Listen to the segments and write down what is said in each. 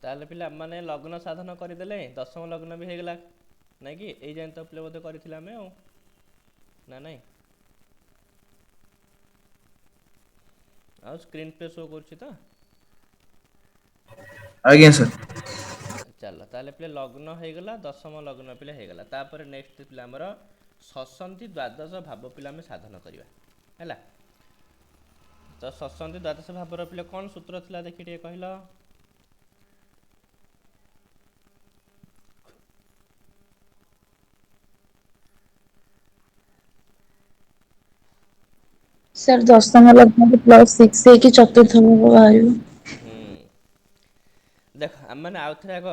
ତାହେଲେ ପିଲା ମାନେ ଲଗ୍ନ ସାଧନ କରିଦେଲେ, ଦଶମ ଲଗ୍ନ ବି ହେଇଗଲା ନାଇଁ କି? ଏଇ ଯାଏଁ ତ ପିଲା ବୋଧେ କରିଥିଲେ ଆମେ ଆଉ ନା ନାଇଁ? ଆଉ ସ୍କ୍ରିନ୍ ପେ ଶୋ କରୁଛି ତ? ଆଜ୍ଞା ସାର୍। ଚାଲ ତାହେଲେ ପିଲା ଲଗ୍ନ ହେଇଗଲା, ଦଶମ ଲଗ୍ନ ପିଲା ହେଇଗଲା। ତାପରେ ନେକ୍ସଟ ପିଲା ଆମର ସସନ୍ତି ଦ୍ୱାଦଶ ଭାବ ପିଲା ଆମେ ସାଧନ କରିବା ହେଲା। ତ ସସନ୍ତି ଦ୍ୱାଦଶ ଭାବର ପିଲା କ'ଣ ସୂତ୍ର ଥିଲା ଦେଖି ଟିକେ କହିଲ। ସାର୍ ଦଶମ ଲଗ୍ନ ପ୍ଲସ ସିକ୍ସ ହେଇକି ଚତୁର୍ଥ ଭାବ ବାହାରିବ। ହୁଁ, ଦେଖ ଆମେମାନେ ଆଉଥରେ ଆଗ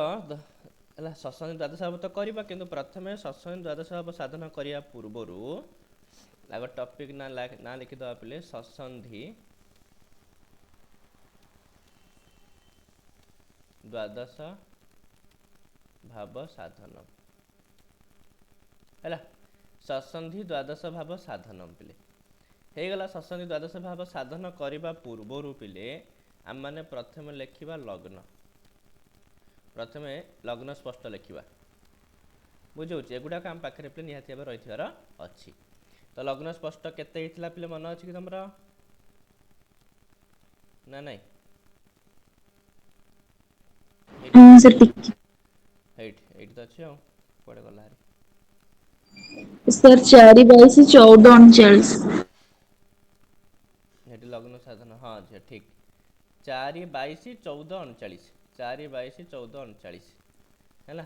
ହେଲା ସସନ୍ତି ଦ୍ୱାଦଶ ଭାବ ତ କରିବା, କିନ୍ତୁ ପ୍ରଥମେ ସସନ୍ତି ଦ୍ୱାଦଶ ଭାବ ସାଧନ କରିବା ପୂର୍ବରୁ ଆଗ ଟପିକ୍ ନା ନାଁ ଲେଖିଦେବା ପିଲେ, ସସନ୍ଧି ଦ୍ୱାଦଶ ଭାବ ସାଧନ ହେଲା। ସସନ୍ଧି ଦ୍ୱାଦଶ ଭାବ ସାଧନ ପିଲେ ହେଇଗଲା। ସସନ୍ଧି ଦ୍ୱାଦଶ ଭାବ ସାଧନ କରିବା ପୂର୍ବରୁ ପିଲେ ଆମେମାନେ ପ୍ରଥମେ ଲେଖିବା ଲଗ୍ନ, ପ୍ରଥମେ ଲଗ୍ନ ସ୍ପଷ୍ଟ ଲେଖିବା। ବୁଝାଉଛି, ଏଗୁଡ଼ାକ ଆମ ପାଖରେ ପିଲେ ନିହାତି ଭାବେ ରହିଥିବାର ଅଛି। ତ ଲଗ୍ନ ସ୍ପଷ୍ଟ କେତେ ହେଇଥିଲା ପିଲେ ମନେ ଅଛି କି ତମର ନା ନାଇଁ? ଏଇଠି ହଁ ସାର୍ ଟିକେ। ଏଇଠି ଏଇଠି ତ ଅଛି, ଆଉ କୁଆଡ଼େ ଗଲା ହାରି? ସାର୍ 4, 22, 14, 39। ଏଠି ଲଗ୍ନ ସାଧନ, ହଁ ଝିଅ ଠିକ୍, 4 22 14 39, 4 22 14 39 ହେଲା।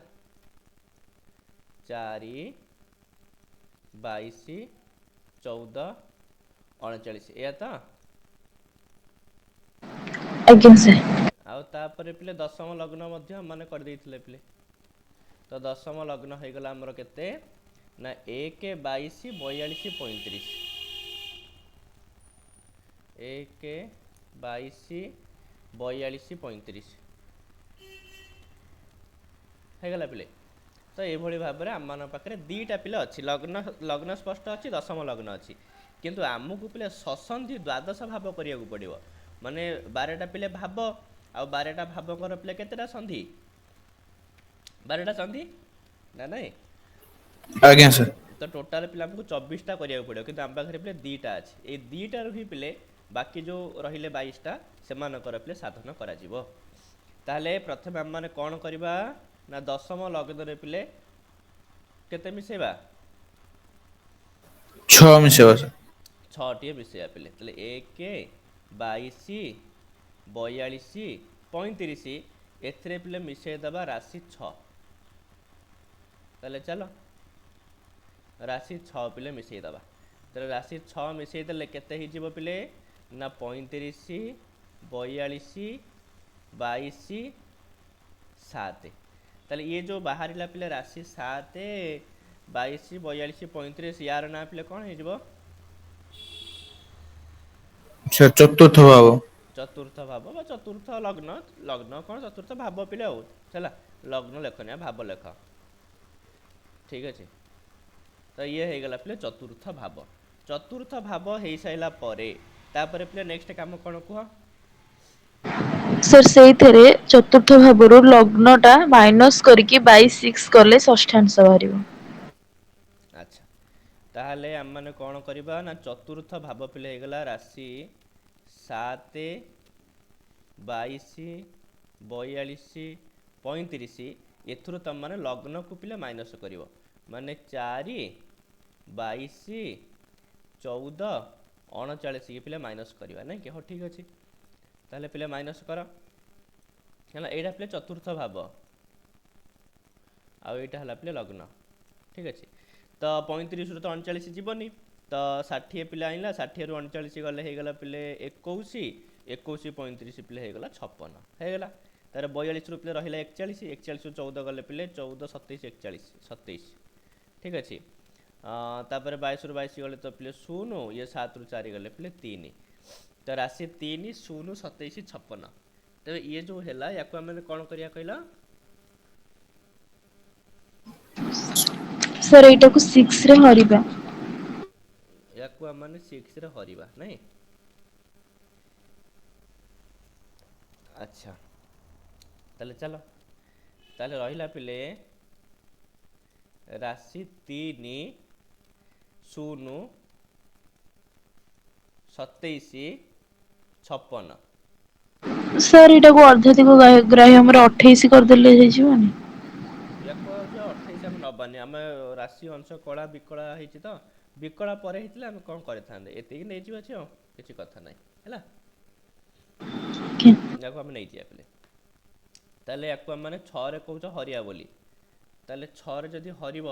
4 22 14 39 ଏଇଆ ତ? ଆଜ୍ଞା ସାର୍। ଆଉ ତାପରେ ପିଲେ ଦଶମ ଲଗ୍ନ ମଧ୍ୟ ମାନେ କରିଦେଇଥିଲେ ପିଲେ। ତ ଦଶମ ଲଗ୍ନ ହେଇଗଲା ଆମର କେତେ ନା 1 22 42 35, 1 22 42 35 ହେଇଗଲା ପିଲେ। ତ ଏଇଭଳି ଭାବରେ ଆମମାନଙ୍କ ପାଖରେ ଦୁଇଟା ପିଲା ଅଛି, ଲଗ୍ନ ଲଗ୍ନ ସ୍ପଷ୍ଟ ଅଛି, ଦଶମ ଲଗ୍ନ ଅଛି, କିନ୍ତୁ ଆମକୁ ପିଲେ ସସନ୍ଧି ଦ୍ୱାଦଶ ଭାବ କରିବାକୁ ପଡ଼ିବ। ମାନେ 12ଟା ପିଲେ ଭାବ, ଆଉ 12ଟା ଭାବଙ୍କର ପିଲେ କେତେଟା ସନ୍ଧି? 12ଟା ସନ୍ଧି ନା ନାଇଁ? ଆଜ୍ଞା ସାର୍। ତ ଟୋଟାଲ ପିଲା ଆମକୁ 24ଟା କରିବାକୁ ପଡ଼ିବ, କିନ୍ତୁ ଆମ ପାଖରେ ପିଲେ 2ଟା ଅଛି। ଏଇ 2ଟାରୁ ହିଁ ପିଲେ ବାକି ଯେଉଁ ରହିଲେ 22ଟା ସେମାନଙ୍କର ପିଲେ ସାଧନ କରାଯିବ। ତାହେଲେ ପ୍ରଥମେ ଆମେମାନେ କ'ଣ କରିବା ନା ଦଶମ ଲଗ୍ନରେ ପିଲେ କେତେ ମିଶେଇବା? 6 ମିଶେଇବା ସାର୍। 6ଟିଏ ମିଶେଇବା ପିଲେ। ତାହେଲେ 1 22 42 35 ଏଥିରେ ପିଲେ ମିଶେଇ ଦେବା ରାଶି 6। ତାହେଲେ ଚାଲ ରାଶି 6 ପିଲେ ମିଶେଇ ଦେବା। ତାହେଲେ ରାଶି 6 ମିଶେଇ ଦେଲେ କେତେ ହେଇଯିବ ପିଲେ ନା 35 42 22 7। ତାହେଲେ ଇଏ ଯେଉଁ ବାହାରିଲା ପିଲେ ରାଶି 7 22 42 35, ୟାର ନାଁ ପିଲେ କ'ଣ ହେଇଯିବ? ସାର୍ ଚତୁର୍ଥ ଭାବ। ଚତୁର୍ଥ ଭାବ ବା ଚତୁର୍ଥ ଲଗ୍ନ, ଲଗ୍ନ କ'ଣ ଚତୁର୍ଥ ଭାବ ପିଲେ ଆଉ ହେଲା, ଲଗ୍ନ ଲେଖନି ଭାବ ଲେଖ, ଠିକ୍ ଅଛି। ତ ଇଏ ହେଇଗଲା ପିଲେ ଚତୁର୍ଥ ଭାବ। ଚତୁର୍ଥ ଭାବ ହେଇସାରିଲା ପରେ ତାପରେ ପିଲେ ନେକ୍ସଟ କାମ କ'ଣ କୁହ? ସାର୍ ସେଇଥିରେ ଚତୁର୍ଥ ଭାବରୁ ଲଗ୍ନ ଟା ମାଇନସ୍ କରିକି ବାଇ ସିକ୍ସ କଲେ ଷଷ୍ଠାଂଶ ବାହାରିବ। ଆଚ୍ଛା, ତାହେଲେ ଆମେମାନେ କ'ଣ କରିବା ନା ଚତୁର୍ଥ ଭାବ ପିଲେ ହେଇଗଲା ରାଶି 7 22 42 35, ଏଥିରୁ ତମମାନେ ଲଗ୍ନକୁ ପିଲେ ମାଇନସ୍ କରିବ, ମାନେ 4 22 14 39 ପିଲେ ମାଇନସ୍ କରିବା ନାଇଁ କି? ହଉ ଠିକ୍ ଅଛି, ତାହେଲେ ପିଲେ ମାଇନସ୍ କର ହେଲା। ଏଇଟା ପିଲେ ଚତୁର୍ଥ ଭାବ ଆଉ ଏଇଟା ହେଲା ପିଲେ ଲଗ୍ନ, ଠିକ୍ ଅଛି। ତ 35ରୁ ତ 39 ଯିବନି, ତ 60 ପିଲା ଆଣିଲା, 60ରୁ 39 ଗଲେ ହେଇଗଲା ପିଲେ 21, 21 35 ପିଲେ ହେଇଗଲା 56 ହେଇଗଲା। ତାର 42ରୁ ପିଲେ ରହିଲା 41, 41ରୁ 14 ଗଲେ ପିଲେ 14 27 41 27, ଠିକ୍ ଅଛି। ତାପରେ 22ରୁ 22 ଗଲେ ତ ପିଲେ 0, ଇଏ 7ରୁ 4 ଗଲେ ପିଲେ 3, ତ ରାଶି 3 0 27 56। ତେବେ ଇଏ ଯେଉଁ ହେଲା ୟାକୁ ଆମେ କ'ଣ କରିବା କହିଲ? ସାର୍ ଏଇଟାକୁ 6 ରେ ହରିବା। ୟାକୁ ଆମେ 6 ରେ ହରିବା ନାଇଁ? ଆଚ୍ଛା, ତାହେଲେ ଚାଲ, ତାହେଲେ ରହିଲା ପିଲେ ରାଶି 3 0 27 56। ସାର୍, ଏଇଟାକୁ ଅର୍ଦ୍ଧାଧିକ ଗ୍ରାହ୍ୟ ଆମର 28 କରିଦେଲେ ହେଇଯିବନି? ୟାକୁ ଆଉ ଯେଉଁ 28 ଆମେ ନେବାନି। ଆମେ ରାଶି ଅଂଶ କଳା ବିକଳା ହେଇଛି, ତ ବିକଳା ପରେ ହେଇଥିଲେ ଆମେ କ'ଣ କରିଥାନ୍ତେ? ଏତିକି ନେଇଯିବା ଅଛି, ଆଉ କିଛି କଥା ନାହିଁ। ହେଲା? ଆଜ୍ଞା। ୟାକୁ ଆମେ ନେଇଯିବା ପିଲେ। ତାହେଲେ ୟାକୁ ଆମେ ମାନେ 6ରେ କହୁଛ ହରିଆ ବୋଲି। ତାହେଲେ 6ରେ ଯଦି ହରିବ,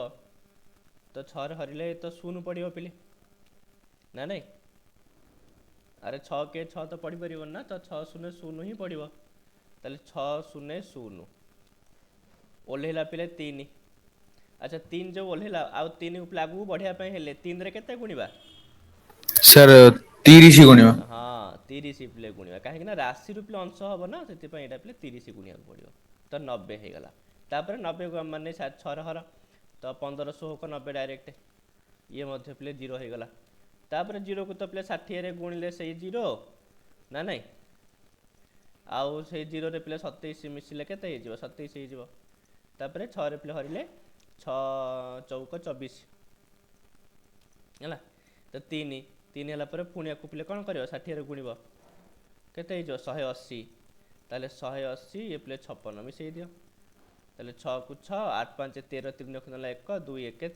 ତ 6ରେ ହରିଲେ ତ 0 ପଡ଼ିବ ପିଲେ, ନା ନାଇଁ? ଆରେ 6 କେ 6 ତ ପଡ଼ିପାରିବନି ନା। ତ 6 0 0 ହିଁ ପଡ଼ିବ। ତାହେଲେ 6 0 0 ଓହ୍ଲେଇଲା ପିଲେ 3। ଆଚ୍ଛା, 3 ଯେଉଁ ଓହ୍ଲେଇଲା, ଆଉ 3 ଆଗକୁ ବଢ଼ିବା ପାଇଁ ହେଲେ 3ରେ କେତେ ଗୁଣିବା? ସାର୍, 30 ଗୁଣିବା। ହଁ, 30 ପିଲେ ଗୁଣିବା। କାହିଁକି ନା ରାଶିରୁ ପିଲେ ଅଂଶ ହବ ନା, ସେଥିପାଇଁ ଏଇଟା ପିଲେ 30 ଗୁଣିବାକୁ ପଡ଼ିବ। ତ 90 ହେଇଗଲା। ତାପରେ 90କୁ ମାନେ 6ର ହର, ତ 15 ଷୋହକ 90 ଡାଇରେକ୍ଟ। ଇଏ ମଧ୍ୟ ପିଲେ 0 ହେଇଗଲା। ତାପରେ 0କୁ ତ ପିଲେ 60ରେ ଗୁଣିଲେ ସେଇ 0, ନା ନାଇଁ? ଆଉ ସେଇ 0ରେ ପିଲେ 27 ମିଶିଲେ କେତେ ହେଇଯିବ? 27 ହେଇଯିବ। ତାପରେ 6ରେ ପିଲେ ହରିଲେ 6 ଚଉକ 24 ହେଲା। ତ 3 3 ହେଲା ପରେ ପୁଣି ୟାକୁ ପିଲେ କ'ଣ କରିବ? 60ରେ ଗୁଣିବ, କେତେ ହେଇଯିବ? 180। ତାହେଲେ 180, ଇଏ ପିଲେ 56 ମିଶେଇ ଦିଅ। ତାହେଲେ 6କୁ 6, 8 5 13, 3 ରଖିଦେଲା 1, 2 1,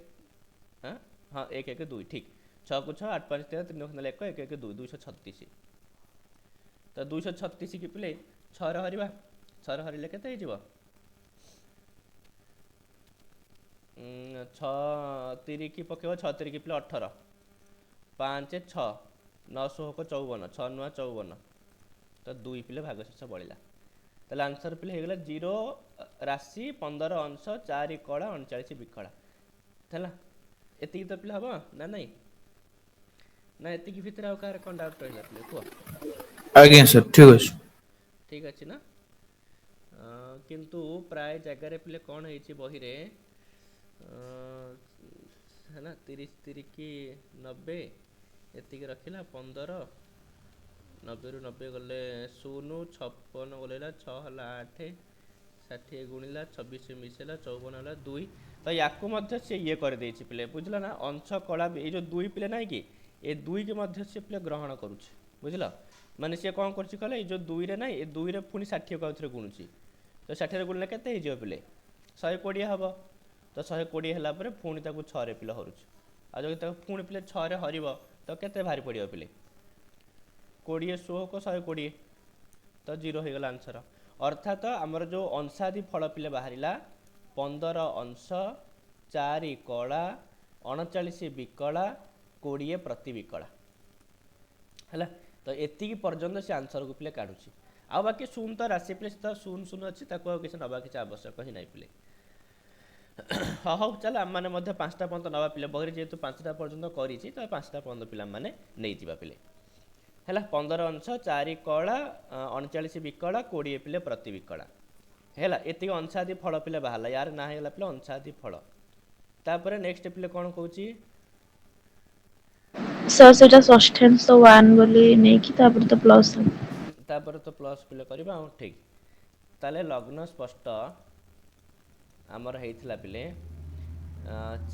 ହଁ ହଁ, 1 1 2, ଠିକ୍। 6କୁ 6, 8 5 13, 3 ରଖିଦେଲା 1, 1 1 2, 236। ତ 236 କି ପିଲେ 6ରେ ହରିବା। 6ରେ ହରିଲେ କେତେ ହେଇଯିବ? 6 ତିରିକି ପକେଇବ, 6 ତିରିକି ପିଲେ 18, 5 6, 9 ଷୋହକ 54, 6 ନୂଆ 54। ତ 2 ପିଲେ ଭାଗଶେଷ ବଳିଲା। ତାହେଲେ ଆନ୍ସର ପିଲେ ହେଇଗଲା 0 ରାଶି 15 ଅଂଶ 4 କଳା 39 ବିକଳା। ହେଲା, ଏତିକି ତ ପିଲେ ହବ ନା ନାଇଁ? ନା ଏତିକି ଭିତରେ ଆଉ କାହାର କ'ଣ ଡାଉଟ୍ ରହିଲା ପିଲେ, କୁହ? ଆଜ୍ଞା ସାର୍, ଠିକ ଅଛି। ଠିକ୍ ଅଛି ନା? କିନ୍ତୁ ପ୍ରାୟ ଜାଗାରେ ପିଲେ କ'ଣ ହେଇଛି ବହିରେ ହେଲା, 30 ତିରିକି 90, ଏତିକି ରଖିଲା 15, 90ରୁ 90 ଗଲେ 0, 56 ଗଲେଲା 6 ହେଲା 8, 60 ଗୁଣିଲା, 26 ମିଶେଇଲା, 54 ହେଲା 2। ତ ୟାକୁ ମଧ୍ୟ ସେ ଇଏ କରିଦେଇଛି ପିଲେ, ବୁଝିଲ ନା? ଅଂଶ କଳା ଏଇ ଯେଉଁ 2 ପିଲେ ନାହିଁ କି, ଏ 2କି ମଧ୍ୟ ସେ ପିଲେ ଗ୍ରହଣ କରୁଛି, ବୁଝିଲ? ମାନେ ସିଏ କ'ଣ କରୁଛି କହିଲେ, ଏଇ ଯେଉଁ 2ରେ ନାହିଁ, ଏ 2ରେ ପୁଣି 60କୁ ଆଉଥରେ ଗୁଣୁଛି। ତ 60ରେ ଗୁଣିଲେ କେତେ ହେଇଯିବ ପିଲେ? 120 ହେବ। ତ 120 ହେଲା ପରେ ପୁଣି ତାକୁ 6ରେ ପିଲେ ହରୁଛି। ଆଉ ଯଦି ତାକୁ ପୁଣି ପିଲେ 6ରେ ହରିବ, ତ କେତେ ବାହାରି ପଡ଼ିବ ପିଲେ? 20 ଷୋହକ 120। ତ 0 ହେଇଗଲା ଆନ୍ସର। ଅର୍ଥାତ ଆମର ଯେଉଁ ଅଂଶାଦି ଫଳ ପିଲେ ବାହାରିଲା 15 ଅଂଶ 4 କଳା 39 ବିକଳା 20 ପ୍ରତି ବିକଳା ହେଲା। ତ ଏତିକି ପର୍ଯ୍ୟନ୍ତ ସେ ଆନ୍ସରକୁ ପିଲେ କାଢ଼ୁଛି। ଆଉ ବାକି 0 ତ ରାଶି ପିଲେ, ସେ ତ 0 0 ଅଛି, ତାକୁ ଆଉ କିଛି ନେବା କିଛି ଆବଶ୍ୟକ ହିଁ ନାହିଁ ପିଲେ। ହଁ, ହଉ ଚାଲ, ଆମମାନେ ମଧ୍ୟ 5ଟା ପର୍ଯ୍ୟନ୍ତ ନେବା ପିଲେ। ବହିରେ ଯେହେତୁ 5ଟା ପର୍ଯ୍ୟନ୍ତ କରିଛି, ତ 5ଟା ପର୍ଯ୍ୟନ୍ତ ପିଲାମାନେ ନେଇଯିବା ପିଲେ। ହେଲା, 15 ଅଂଶ 4 କଳା 39 ବିକଳା 20 ପିଲେ ପ୍ରତି ବିକଳା ହେଲା। ଏତିକି ଅଂଶାଦି ଫଳ ପିଲେ ବାହାରିଲା। ୟାର ନାଁ ହେଇଗଲା ପିଲେ ଅଂଶାଦି ଫଳ। ତାପରେ ନେକ୍ସଟ ପିଲେ କ'ଣ କହୁଛି? ସାର୍, ସେଇଟା ଷଷ୍ଠାଂଶ 1 ବୋଲି ନେଇକି ତାପରେ ତ ପ୍ଲସ୍। ତାପରେ ତ ପ୍ଲସ୍ ପିଲେ କରିବା ଆଉ, ଠିକ୍। ତାହେଲେ ଲଗ୍ନ ସ୍ପଷ୍ଟ ଆମର ହେଇଥିଲା ପିଲେ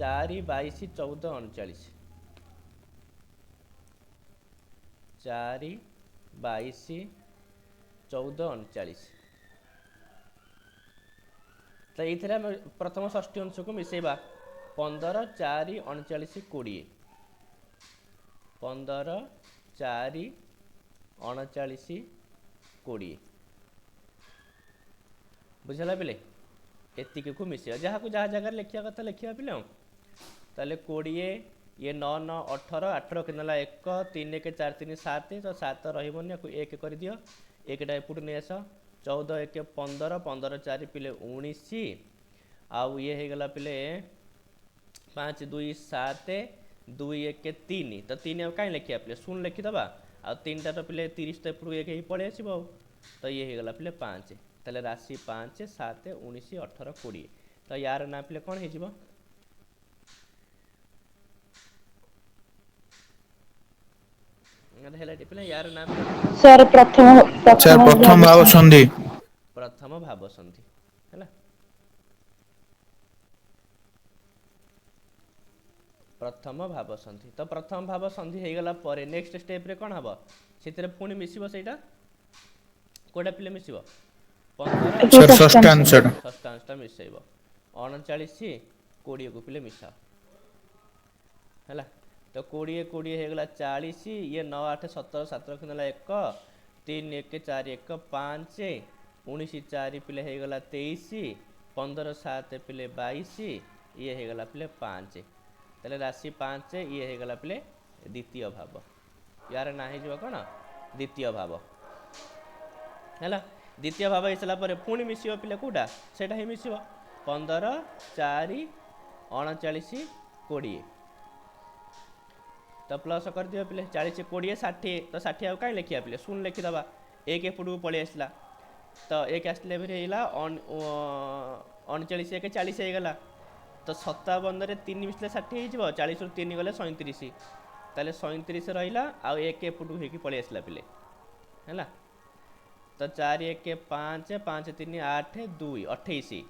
4 22 14 39। 4 22 14 39। ତ ଏଇଥିରେ ଆମେ ପ୍ରଥମ ଷଷ୍ଠୀ ଅଂଶକୁ ମିଶେଇବା, 15 4 39 20। 15 4 39 20, ବୁଝିଲା ପିଲେ? ଏତିକିକୁ ମିଶେଇବା, ଯାହାକୁ ଯାହା ଜାଗାରେ ଲେଖିବା କଥା ଲେଖିବା ପିଲେ। ଆଉ ତାହେଲେ 20, ଇଏ 9 9 18, 8 ରଖିନେଲା 1, 3 1 4 3 7। ତ 7 ରହିବନି, ଆକୁ 1 କରିଦିଅ, 1ଟା ଏପଟୁ ନେଇ ଆସ। 14 1 15, 15 4 ପିଲେ 19। ଆଉ ଇଏ ହେଇଗଲା ପିଲେ 5 2 7, 2 1 3। ତ 3 ଆଉ କାହିଁ ଲେଖିବା ପିଲେ? 0 ଲେଖିଦେବା। ଆଉ 3ଟା ତ ପିଲେ 30, ତ ଏପଟକୁ 1 ହେଇକି ପଳେଇ ଆସିବ। ଆଉ ତ ଇଏ ହେଇଗଲା ପିଲେ 5। ତାହେଲେ ରାଶି 5 7 19 18 20। ତ ୟାର ନାଁ ପିଲେ କ'ଣ ହେଇଯିବ? ହେଲା ପିଲେ, ୟାର ନାଁ ପିଲେ ସାର୍, ପ୍ରଥମ ସାର୍, ପ୍ରଥମ ପ୍ରଥମ ଭାବ ସନ୍ଧି। ପ୍ରଥମ ଭାବ ସନ୍ଧି ହେଲା। ପ୍ରଥମ ଭାବ ସନ୍ଧି। ତ ପ୍ରଥମ ଭାବ ସନ୍ଧି ହେଇଗଲା ପରେ ନେକ୍ସଟ ଷ୍ଟେପ୍ରେ କ'ଣ ହେବ? ସେଥିରେ ପୁଣି ମିଶିବ। ସେଇଟା କୋଉଟା ପିଲେ ମିଶିବ? 15। ଏଠି ସାର୍, ଷଷ୍ଠାଂଶ। ଷଷ୍ଠାଂଶଟା। ଷଷ୍ଠାଂଶଟା ମିଶେଇବ। 39 20କୁ ପିଲେ ମିଶାଅ। ହେଲା, ତ 20 20 ହେଇଗଲା 40। ଇଏ 9 8 17, 7 ରଖିଦେଲା 1, 3 1 4 1 5, 19 4 ପିଲେ ହେଇଗଲା 23, 15 7 ପିଲେ 22, ଇଏ ହେଇଗଲା ପିଲେ 5। ତାହେଲେ ରାଶି 5। ଇଏ ହେଇଗଲା ପିଲେ ଦ୍ୱିତୀୟ ଭାବ। ୟାର ନାଁ ହେଇଯିବ କ'ଣ? ଦ୍ୱିତୀୟ ଭାବ। ହେଲା, ଦ୍ୱିତୀୟ ଭାବ ହେଇସାରିଲା ପରେ ପୁଣି ମିଶିବ ପିଲେ କେଉଁଟା? ସେଇଟା ହିଁ ମିଶିବ, 15 4 39 20। ତ ପ୍ଲସ୍ କରିଦିଅ ପିଲେ, 40 20 60। ତ 60 ଆଉ କାହିଁ ଲେଖିବା ପିଲେ? ଶୂନ ଲେଖିଦେବା। 1 ଏପଟକୁ ପଳେଇ ଆସିଲା। ତ 1 ଆସିଲେ ଏଭରି ହେଇଗଲା 39 1 40 ହେଇଗଲା। ତ 57ରେ 3 ମିଶିଲେ 60 ହେଇଯିବ। 40ରୁ 3 ଗଲେ 37। ତାହେଲେ 37 ରହିଲା, ଆଉ 1 ଏପଟକୁ ହେଇକି ପଳେଇ ଆସିଲା ପିଲେ। ହେଲା, ତ 4 1 5, 5 3 8, 2 28।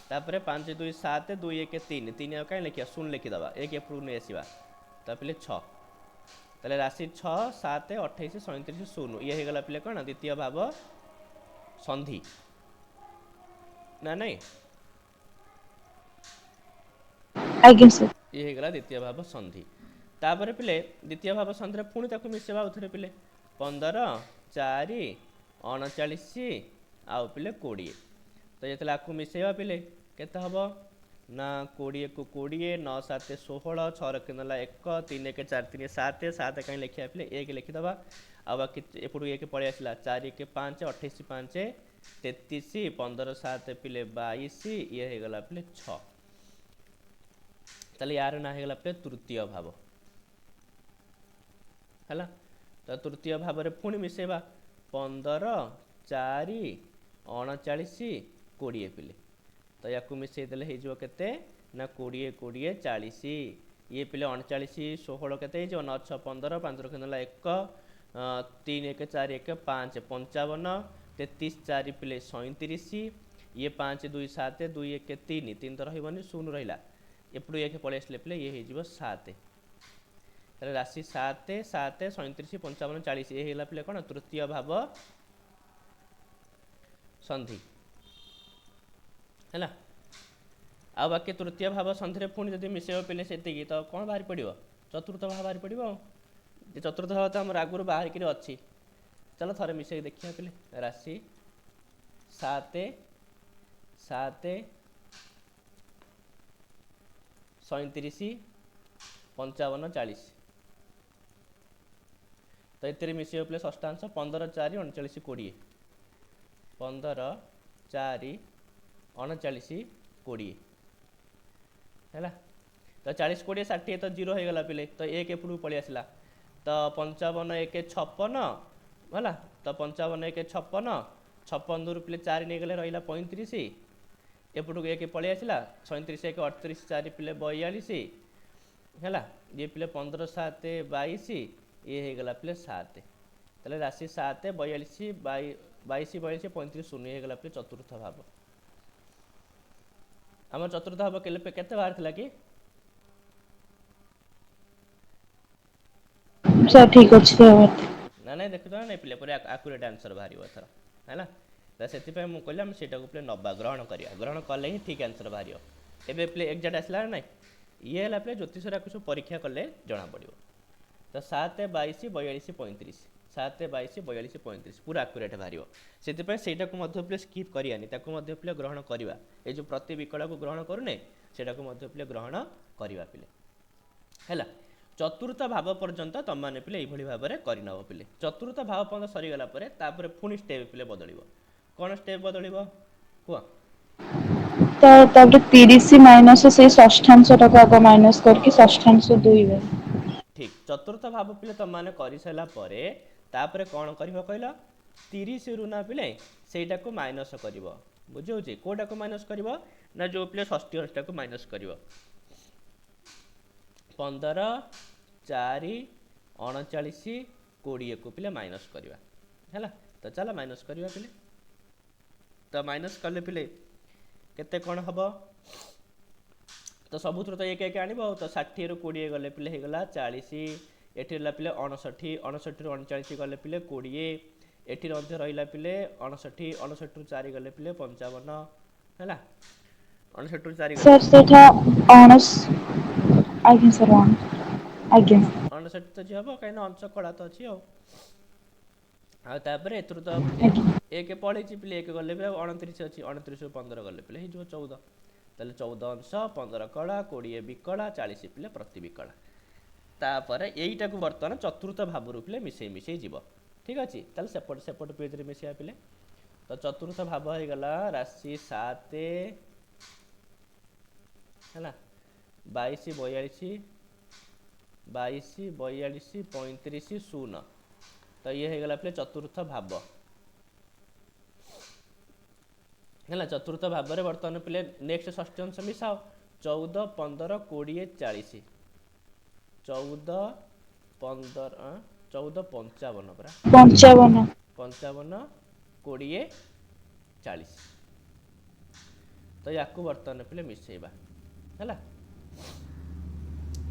ତାପରେ 5 2 7, 2 1 3। 3 ଆଉ କାହିଁ ଲେଖିବା? ଶୂନ ଲେଖିଦେବା। 1 ଏପଟକୁ ନେଇ ଆସିବା। ତ ପିଲେ 6। ତାହେଲେ ରାଶି 6 7 28 37 0। ଇଏ ହେଇଗଲା ପିଲେ କ'ଣ? ଦ୍ୱିତୀୟ ଭାବ ସନ୍ଧି ନା ନାଇଁ? ଆଜ୍ଞା ସାର୍। ଇଏ ହେଇଗଲା ଦ୍ୱିତୀୟ ଭାବ ସନ୍ଧି। ତାପରେ ପିଲେ ଦ୍ୱିତୀୟ ଭାବ ସନ୍ଧିରେ ପୁଣି ତାକୁ ମିଶେଇବା ଆଉଥରେ ପିଲେ, 15 4 39 ଆଉ ପିଲେ 20। ତ ଯେତେବେଳେ ଆକୁ ମିଶେଇବା ପିଲେ, କେତେ ହେବ ନା 20କୁ 20, 9 7 16, 6 ରଖିନେଲା 1, 3 1 4 3 7। 7 କାହିଁ ଲେଖିବା ପିଲେ? 1 ଲେଖିଦେବା। ଆଉ ବାକି ଏପଟକୁ 1 ପଳେଇ ଆସିଲା। 4 1 5, 28 5 33, 15 7 ପିଲେ 22। ଇଏ ହେଇଗଲା ପିଲେ 6। ତାହେଲେ ୟାର ନାଁ ହେଇଗଲା ପିଲେ ତୃତୀୟ ଭାବ। ହେଲା, ତ ତୃତୀୟ ଭାବରେ ପୁଣି ମିଶେଇବା, 15 4 39 20 ପିଲେ। ତ ୟାକୁ ମିଶେଇ ଦେଲେ ହେଇଯିବ କେତେ ନା 20 20 40। ଇଏ ପିଲେ 39 16 କେତେ ହେଇଯିବ? 9 6 15, 5 ରଖିନେଲା 1, 3 1 4 1 5, 55, 33 4 ପିଲେ 37। ଇଏ 5 2 7, 2 1 3, 3 ତ ରହିବନି, ଶୂନ ରହିଲା। ଏପଟୁ 1 ପଳେଇ ଆସିଲେ ପିଲେ ଇଏ ହେଇଯିବ 7। ତାହେଲେ ରାଶି 7 7 37 55 40। ଇଏ ହେଇଗଲା ପିଲେ କ'ଣ? ତୃତୀୟ ଭାବ ସନ୍ଧି। ହେଲା, ଆଉ ବାକି ତୃତୀୟ ଭାବ ସନ୍ଧିରେ ପୁଣି ଯଦି ମିଶେଇବ ପିଲେ ସେତିକି, ତ କ'ଣ ବାହାରି ପଡ଼ିବ? ଚତୁର୍ଥ ଭାବ ବାହାରି ପଡ଼ିବ। ଆଉ ଯେ ଚତୁର୍ଥ ଭାବ ତ ଆମର ଆଗରୁ ବାହାରିକିରି ଅଛି। ଚାଲ ଥରେ ମିଶେଇକି ଦେଖିବା ପିଲେ। ରାଶି 7 7 37 55 40। ତ ଏଥିରେ ମିଶେଇବ ପିଲେ ଷଷ୍ଠାଂଶ, 15 4 39 20, 15 4 39 20। ହେଲା, ତ 40 20 60 ତ 0 ହେଇଗଲା ପିଲେ। ତ 1 ଏପଟକୁ ପଳେଇ ଆସିଲା। ତ 55 1 56 ହେଲା। ତ 55 1 56, 56ରୁ ପିଲେ 4 ନେଇଗଲେ ରହିଲା 35। ଏପଟକୁ 1 ପଳେଇ ଆସିଲା। 37 1 38, 4 ପିଲେ 42। ହେଲା, ଇଏ ପିଲେ 15 7 22, ଇଏ ହେଇଗଲା ପିଲେ 7। ତାହେଲେ ରାଶି 7 42 22 42 35 0। ହେଇଗଲା ପିଲେ ଚତୁର୍ଥ ଭାବ। ଆମର ଚତୁର୍ଥ ଭାବ କେତେ ବାହାରିଥିଲା କି? ସାର୍, ଠିକ ଅଛି ସାର୍। ନା ନାଇଁ, ଦେଖୁଛ ନା ନାଇଁ ପିଲେ, ପୁରା ଆକୁରେଟ୍ ଆନ୍ସର୍ ବାହାରିବ ଏଥର। ହେଲା, ତ ସେଥିପାଇଁ ମୁଁ କହିଲି ଆମେ ସେଇଟାକୁ ପିଲେ ନେବା, ଗ୍ରହଣ କରିବା। ଗ୍ରହଣ କଲେ ହିଁ ଠିକ୍ ଆନ୍ସର୍ ବାହାରିବ। ଏବେ ପିଲେ ଏକ୍ଜାକ୍ଟ ଆସିଲା ନା ନାଇଁ? ଇଏ ହେଲା ପିଲେ ଜ୍ୟୋତିଷରେ ଆକୁ ସବୁ ପରୀକ୍ଷା କଲେ ଜଣାପଡ଼ିବ। ତ 7 22 42 35, 7 22 42 35 ପୁରା ଆକୁରେଟ୍ ବାହାରିବ। ସେଥିପାଇଁ ସେଇଟାକୁ ମଧ୍ୟ ପିଲେ ସ୍କିପ୍ କରିବାନି, ତାକୁ ମଧ୍ୟ ପିଲେ ଗ୍ରହଣ କରିବା। ଏ ଯେଉଁ ପ୍ରତି ବିକଳକୁ ଗ୍ରହଣ କରୁନେ, ସେଇଟାକୁ ମଧ୍ୟ ପିଲେ ଗ୍ରହଣ କରିବା ପିଲେ। ହେଲା, ଚତୁର୍ଥ ଭାବ ପର୍ଯ୍ୟନ୍ତ ତମମାନେ ପିଲେ ଏଇଭଳି ଭାବରେ କରିନେବ ପିଲେ। ଚତୁର୍ଥ ଭାବ ପର୍ଯ୍ୟନ୍ତ ସରିଗଲା ପରେ ତାପରେ ପୁଣି ଷ୍ଟେପ୍ ପିଲେ ବଦଳିବ। କ'ଣ ଷ୍ଟେପ୍ ବଦଳିବ କୁହ? ତ ତାପରେ 30 ମାଇନସ ସେଇ ଷଷ୍ଠାଂଶଟାକୁ ଆଗ ମାଇନସ କରିକି ହଁ ଷଷ୍ଠାଂଶ 2 ବାଇ। ଠିକ୍। ଚତୁର୍ଥ ଭାବ ପିଲେ ତମମାନେ କରିସାରିଲା ପରେ ତାପରେ କ'ଣ କରିବ କହିଲ? 30ରୁ ନା ପିଲେ ସେଇଟାକୁ ମାଇନସ୍ କରିବ। ବୁଝିହେଉଛି? କେଉଁଟାକୁ ମାଇନସ୍ କରିବ ନା ଯେଉଁ ପିଲେ ଷଷ୍ଠୀ ଅଂଶଟାକୁ ମାଇନସ୍ କରିବ। 15 4 39 20କୁ ପିଲେ ମାଇନସ୍ କରିବା। ହେଲା, ତ ଚାଲ ମାଇନସ୍ କରିବା ପିଲେ। ତ ମାଇନସ୍ କଲେ ପିଲେ କେତେ କ'ଣ ହେବ? ତ ସବୁଥିରୁ ତ ଏକ ଏକ ଆଣିବ ଆଉ। ତ 60ରୁ 20 ଗଲେ ପିଲେ ହେଇଗଲା 40। ଏଠି ରହିଲା ପିଲେ 59, 59ରୁ 39 ଗଲେ ପିଲେ 20। ଏଠି ମଧ୍ୟ ରହିଲା ପିଲେ 59, 59ରୁ 4 ଗଲେ ପିଲେ 55। ହେଲା, 59ରୁ 4 ଗଲେ ସାର୍, ସେଇଟା ଅଣସ, ଆଜ୍ଞା ସାର୍, ଆଜ୍ଞା। 59 ତ ଯିଏ ହେବ, କାହିଁକିନା ଅଂଶ କଳା ତ ଅଛି ଆଉ। ଆଉ ତାପରେ ଏଥିରୁ ତ ଆଜ୍ଞା। ଏକ ପଳେଇଛି ପିଲେ, ଏକ ଗଲେ ବି ଆଉ 29 ଅଛି। 29ରୁ 15 ଗଲେ ପିଲେ ହେଇଯିବ 14। ତାହେଲେ 14 ଅଂଶ, 15 କଳା, 20 ବିକଳା, 40 ପିଲେ ପ୍ରତି ବିକଳା। ତାପରେ ଏଇଟାକୁ ବର୍ତ୍ତମାନ ଚତୁର୍ଥ ଭାବରୁ ପିଲେ ମିଶେଇ ମିଶେଇ ଯିବ। ଠିକ୍ ଅଛି? ତାହେଲେ ସେପଟ ସେପଟ ପେଜରେ ମିଶେଇବା ପିଲେ। ତ ଚତୁର୍ଥ ଭାବ ହେଇଗଲା ରାଶି 7, ହେଲା, 22, 42, 22, 42, 35, 0। ତ ଇଏ ହେଇଗଲା ପିଲେ ଚତୁର୍ଥ ଭାବ। ହେଲା, ଚତୁର୍ଥ ଭାବରେ ବର୍ତ୍ତମାନ ପିଲେ ନେକ୍ସଟ ଷଷ୍ଠ ଅଂଶ ମିଶାଅ। 14, 15, 20, 40। 14, 15, 14, 55 ପରା। 55। 55, 20, 40। ତ ୟାକୁ ବର୍ତ୍ତମାନ ପିଲେ ମିଶେଇବା। ହେଲା,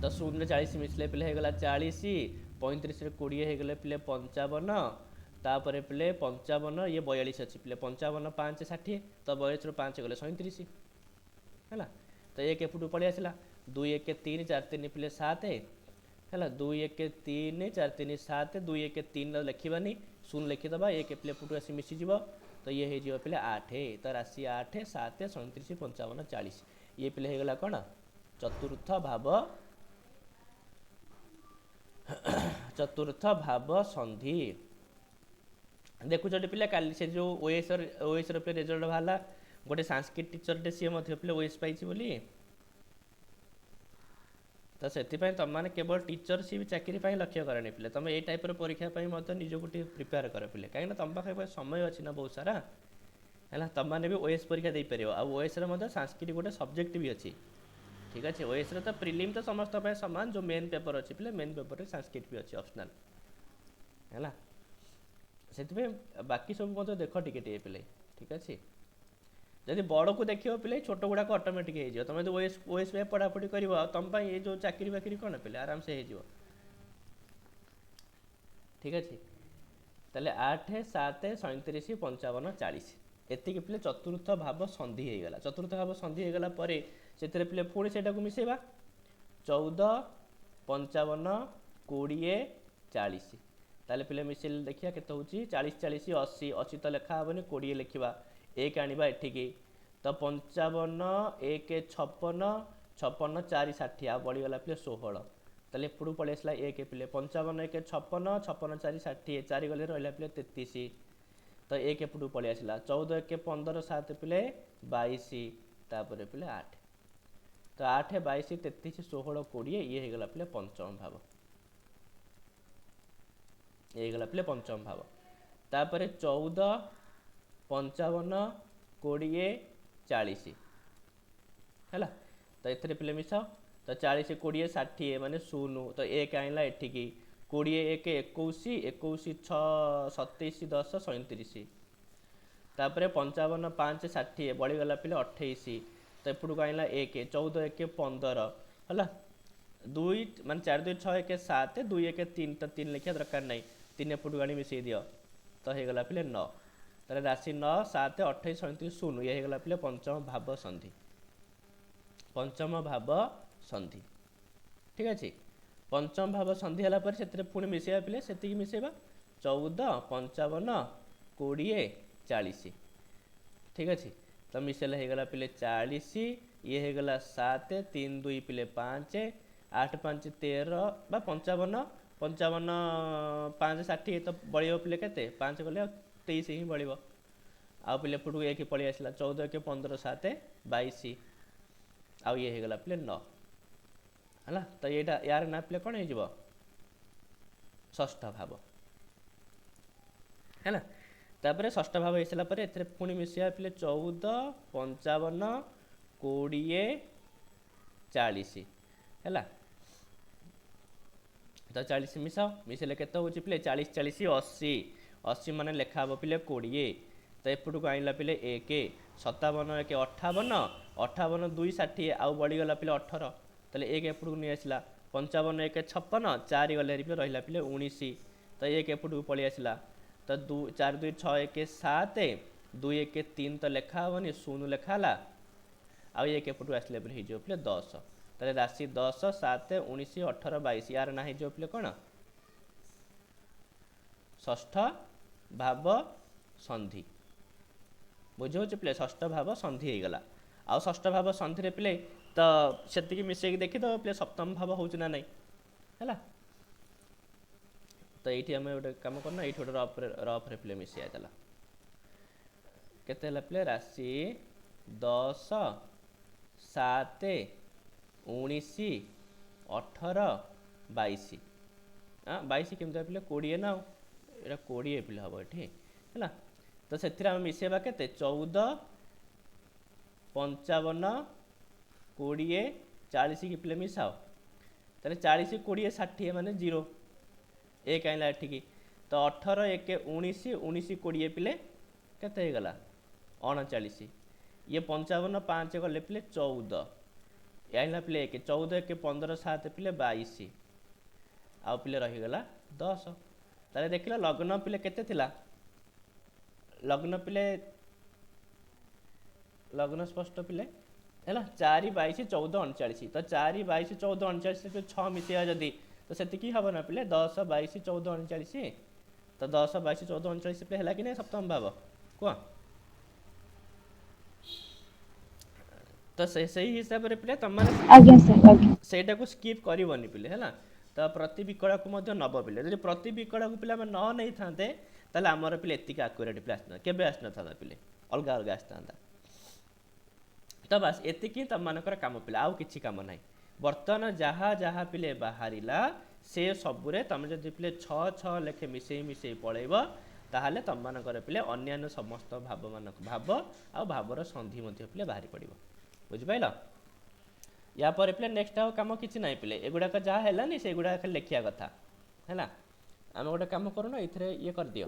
ତ 0ରେ 40 ମିଶିଲେ ପିଲେ ହେଇଗଲା 40। 35ରେ 20 ହେଇଗଲେ ପିଲେ 55। ତାପରେ ପିଲେ 55, ଇଏ 42 ଅଛି ପିଲେ, 55 5 60। ତ 42ରୁ 5 ଗଲେ 37। ହେଲା, ତ ଏକ ଏପଟକୁ ପଳେଇ ଆସିଲା। 2 1 3, 4 3 ପିଲେ 7। ହେଲା, 2 1 3, 4 3 7, 2 1 3 ଲେଖିବାନି, 0 ଲେଖିଦେବା। ଏକ ପିଲେ ଏପଟୁ ଆସି ମିଶିଯିବ। ତ ଇଏ ହେଇଯିବ ପିଲେ 8। ତ ରାଶି 8, 7, 37, 55, 40। ଇଏ ପିଲେ ହେଇଗଲା କ'ଣ? ଚତୁର୍ଥ ଭାବ, ଚତୁର୍ଥ ଭାବ ସନ୍ଧି। ଦେଖୁଛ ଏଠି ପିଲା, କାଲି ସେ ଯେଉଁ ଓଏସ୍ର ପିଲା ରେଜଲ୍ଟ ବାହାରିଲା, ଗୋଟେ ସାଂସ୍କ୍ରିଟ ଟିଚରଟେ ସିଏ ମଧ୍ୟ ପିଲା ଓଏସ୍ ପାଇଛି ବୋଲି। ତ ସେଥିପାଇଁ ତମମାନେ କେବଳ ଟିଚରସିପ୍ ଚାକିରି ପାଇଁ ଲକ୍ଷ୍ୟ କରନି ପିଲେ, ତମେ ଏଇ ଟାଇପ୍ର ପରୀକ୍ଷା ପାଇଁ ମଧ୍ୟ ନିଜକୁ ଟିକେ ପ୍ରିପେୟାର କର ପିଲେ, କାହିଁକିନା ତମ ପାଖରେ ସମୟ ଅଛି ନା ବହୁତ ସାରା। ହେଲା, ତମମାନେ ବି ଓଏସ୍ ପରୀକ୍ଷା ଦେଇପାରିବ। ଆଉ ଓଏସ୍ର ମଧ୍ୟ ସାଂସ୍କ୍ରିଟ ଗୋଟେ ସବଜେକ୍ଟ ବି ଅଛି। ଠିକ୍ ଅଛି? ଓଏସ୍ର ତ ପ୍ରିଲିମ୍ ତ ସମସ୍ତଙ୍କ ପାଇଁ ସମାନ, ଯେଉଁ ମେନ୍ ପେପର ଅଛି ପିଲେ, ମେନ୍ ପେପରରେ ସାଂସ୍କ୍ରିଟ ବି ଅଛି ଅପସନାଲ୍। ହେଲା, ସେଥିପାଇଁ ବାକି ସବୁ ମଧ୍ୟ ଦେଖ ଟିକେ ଟିକେ ପିଲେ। ଠିକ୍ ଅଛି? ଯଦି ବଡ଼କୁ ଦେଖିବ ପିଲେ, ଛୋଟ ଗୁଡ଼ାକ ଅଟୋମେଟିକ୍ ହେଇଯିବ। ତମେ ଯଦି ଓଏସ୍ ପାଇଁ ପଢ଼ାପଢ଼ି କରିବ, ଆଉ ତମ ପାଇଁ ଏ ଯେଉଁ ଚାକିରି ବାକିରି କ'ଣ ପିଲେ, ଆରାମସେ ହେଇଯିବ। ଠିକ୍ ଅଛି? ତାହେଲେ 8, 7, 37, 55, 40, ଏତିକି ପିଲେ ଚତୁର୍ଥ ଭାବ ସନ୍ଧି ହେଇଗଲା। ଚତୁର୍ଥ ଭାବ ସନ୍ଧି ହେଇଗଲା ପରେ ସେଥିରେ ପିଲେ ପୁଣି ସେଇଟାକୁ ମିଶେଇବା। 14, 55, 20, 40। ତାହେଲେ ପିଲେ ମିଶେଇଲେ ଦେଖିବା କେତେ ହେଉଛି। 40, 40, 80। 80 ତ ଲେଖା ହେବନି, 20 ଲେଖିବା, ଏକ ଆଣିବା ଏଠିକି। ତ 55 1 56, 56 4 60, ଆଉ ବଳିଗଲା ପିଲେ 16। ତାହେଲେ ଏପଟକୁ ପଳେଇ ଆସିଲା ଏକ ପିଲେ। 55 1 56, 56 4 60, 4 ଗଲେ ରହିଲା ପିଲେ 33। ତ ଏକ ଏପଟକୁ ପଳେଇ ଆସିଲା। 14 1 15, 7 ପିଲେ 22, ତାପରେ ପିଲେ 8। ତ 8, 22, 33, 16, 20, ଇଏ ହେଇଗଲା ପିଲେ ପଞ୍ଚମ ଭାବ। ଇଏ ହେଇଗଲା ପିଲେ ପଞ୍ଚମ ଭାବ। ତାପରେ 14, 55, 20, 40। ହେଲା, ତ ଏଥିରେ ପିଲେ ମିଶାଅ। ତ 40, 20, 60 ମାନେ 0। ତ ଏକ ଆଣିଲା ଏଠିକି। 20 1 21, 21 6 27, 10 37। ତାପରେ 55 5 60, ବଳିଗଲା ପିଲେ 28। ତ ଏପଟକୁ ଆଣିଲା ଏକ। 14 1 15। ହେଲା, 2 ମାନେ 4 2 6 1 7, 2 1 3, ତ 3 ଲେଖିବା ଦରକାର ନାହିଁ, 3 ଏପଟକୁ ଆଣି ମିଶାଇ ଦିଅ। ତ ହେଇଗଲା ପିଲେ 9। ତାହେଲେ ରାଶି 9, 7, 28, 37, 0। ଇଏ ହେଇଗଲା ପିଲେ ପଞ୍ଚମ ଭାବ ସନ୍ଧି, ପଞ୍ଚମ ଭାବ ସନ୍ଧି। ଠିକ୍ ଅଛି? ପଞ୍ଚମ ଭାବ ସନ୍ଧି ହେଲା ପରେ ସେଥିରେ ପୁଣି ମିଶାଇବା ପିଲେ, ସେତିକି ମିଶାଇବା। 14, 55, 20, 40। ଠିକ୍ ଅଛି? ତ ମିଶାଇଲେ ହେଇଗଲା ପିଲେ 40। ଇଏ ହେଇଗଲା 7, 3 2 ପିଲେ 5, 8 5 13 ବା 55, 55 5 60। ତ ବଳିବ ପିଲେ କେତେ? 5 ଗଲେ ଆଉ 23 ହିଁ ବଳିବ। ଆଉ ପିଲେ ଏପଟକୁ ଏକ ପଳେଇ ଆସିଲା। 14 1 15, 7 22, ଆଉ ଇଏ ହେଇଗଲା ପିଲେ 9। ହେଲା, ତ ଏଇଟା ୟାର ନାଁ ପିଲେ କ'ଣ ହେଇଯିବ? ଷଷ୍ଠ ଭାବ। ହେଲା, ତାପରେ ଷଷ୍ଠ ଭାବ ହେଇସାରିଲା ପରେ ଏଥିରେ ପୁଣି ମିଶିବା ପିଲେ 14, 55, 20, 40। ହେଲା, ତ 40 ମିଶାଅ। ମିଶାଇଲେ କେତେ ହେଉଛି ପିଲେ? 40, 40, 80। 80 ମାନେ ଲେଖା ହେବ ପିଲେ 20। ଏପଟକୁ ଆଣିଲା ପିଲେ 1, 57 1 58, 58 2 60, ଆଉ ବଳିଗଲା ପିଲେ 18, ତାହେଲେ 1 ଏପଟକୁ ନେଇ ଆସିଲା। 55 1 56, 4 ଗଲେ ପିଲେ ରହିଲା ପିଲେ 19, ତ 1 ଏପଟକୁ ପଳେଇ ଆସିଲା। ତ 2 4 2 6 1 7, 2 1 3 ତ ଲେଖା ହେବନି, 0 ଲେଖା ହେଲା, ଆଉ 1 ଏପଟକୁ ଆସିଲେ ପିଲେ ହେଇଯିବ ପିଲେ 10। ତାହେଲେ ରାଶି 10 7 19 18 22, ୟାର ନା ହେଇଯିବ ପିଲେ କ'ଣ? ଷଷ୍ଠ ଭାବ ସନ୍ଧି। ବୁଝିହେଉଛି ପିଲେ? ଷଷ୍ଠ ଭାବ ସନ୍ଧି ହେଇଗଲା। ଆଉ ଷଷ୍ଠ ଭାବ ସନ୍ଧିରେ ପିଲେ ତ ସେତିକି ମିଶେଇକି ଦେଖିଦେବ ପିଲେ ସପ୍ତମ ଭାବ ହେଉଛି ନା ନାହିଁ, ହେଲା। ତ ଏଇଠି ଆମେ ଗୋଟେ କାମ କରୁନା, ଏଇଠି ଗୋଟେ ରଫରେ ପିଲେ ମିଶେଇବା। ଚାଲ କେତେ ହେଲା ପିଲେ? ରାଶି 10 7 19 18 22। 22 କେମିତି ପିଲେ? 20 ନା, ଆଉ ଏଇଟା 20 ପିଲେ ହେବ ଏଠି, ହେଲା। ତ ସେଥିରେ ଆମେ ମିଶେଇବା କେତେ? 14 55 20 40 କି ପିଲେ ମିଶାଅ। ତାହେଲେ 40 20 60 ମାନେ 0, 1 ଆଣିଲା ଏଠିକି। ତ 18 1 19, 19 20 ପିଲେ କେତେ ହେଇଗଲା? 39। ଇଏ 55 5 ଗଲେ ପିଲେ 14, ଆଣିଲା ପିଲେ 1, 14 1 15 7 ପିଲେ 22, ଆଉ ପିଲେ ରହିଗଲା 10। ତାହେଲେ ଦେଖିଲ ଲଗ୍ନ ପିଲେ କେତେ ଥିଲା? ଲଗ୍ନ ପିଲେ, ଲଗ୍ନ ସ୍ପଷ୍ଟ ପିଲେ ହେଲା 4 22 14 39। ତ 4 22 14 39 6 ମିଶେଇବା ଯଦି, ତ ସେତିକି ହେବ ନା ପିଲେ? 10 22 14 39। ତ 10 22 14 39 ପିଲେ ହେଲା କି ନାହିଁ ସପ୍ତମ ଭାବ? କୁହ ତ। ସେଇ ହିସାବରେ ପିଲେ ତମମାନେ ଆଜ୍ଞା ସାର୍, ଆଜ୍ଞା। ସେଇଟାକୁ ସ୍କିପ୍ କରିବନି ପିଲେ, ହେଲା। ତ ପ୍ରତି ବିକଳକୁ ମଧ୍ୟ ନେବ ପିଲେ। ଯଦି ପ୍ରତି ବିକଳକୁ ପିଲେ ଆମେ ନ ନେଇଥାନ୍ତେ, ତାହେଲେ ଆମର ପିଲେ ଏତିକି ଆକୁରେଟ୍ ପିଲେ ଆସିନଥାନ୍ତା, କେବେ ଆସିନଥାନ୍ତା ପିଲେ, ଅଲଗା ଅଲଗା ଆସିଥାନ୍ତା। ତ ବାସ୍ ଏତିକି ତମମାନଙ୍କର କାମ ପିଲେ, ଆଉ କିଛି କାମ ନାହିଁ। ବର୍ତ୍ତମାନ ଯାହା ଯାହା ପିଲେ ବାହାରିଲା ସେ ସବୁରେ ତମେ ଯଦି ପିଲେ 6 6 ଲେଖେ ମିଶେଇ ମିଶେଇ ପଳେଇବ, ତାହେଲେ ତମମାନଙ୍କର ପିଲେ ଅନ୍ୟାନ୍ୟ ସମସ୍ତ ଭାବମାନଙ୍କ ଭାବ ଆଉ ଭାବର ସନ୍ଧି ମଧ୍ୟ ପିଲେ ବାହାରି ପଡ଼ିବ। ବୁଝିପାରିଲ? ୟା ପରେ ପିଲେ ନେକ୍ସଟ ଆଉ କାମ କିଛି ନାହିଁ ପିଲେ। ଏଗୁଡ଼ାକ ଯାହା ହେଲାନି ସେଗୁଡ଼ାକ ଖାଲି ଲେଖିବା କଥା, ହେଲା। ଆମେ ଗୋଟେ କାମ କରୁନ, ଏଇଥିରେ ଇଏ କରିଦିଅ,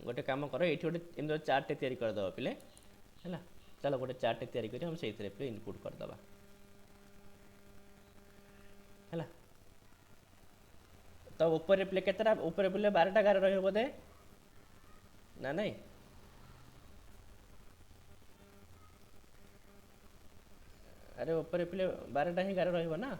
ଗୋଟେ କାମ କର, ଏଇଠି ଗୋଟେ ଏମିତି ଚାର୍ଟଟେ ତିଆରି କରିଦେବ ପିଲେ, ହେଲା। ଚାଲ ଗୋଟେ ଚାର୍ଟଟେ ତିଆରି କରି ଆମେ ସେଇଥିରେ ପିଲେ ଇନପୁଟ୍ କରିଦେବା, ହେଲା। ତ ଉପରେ ପିଲେ କେତେଟା? ଉପରେ ପିଲେ 12ଟା ଗାର ରହିବ ବୋଧେ ନା ନାଇଁ? ଆରେ ଉପରେ ପିଲେ 12ଟା ହିଁ ଗାର ରହିବ ନା?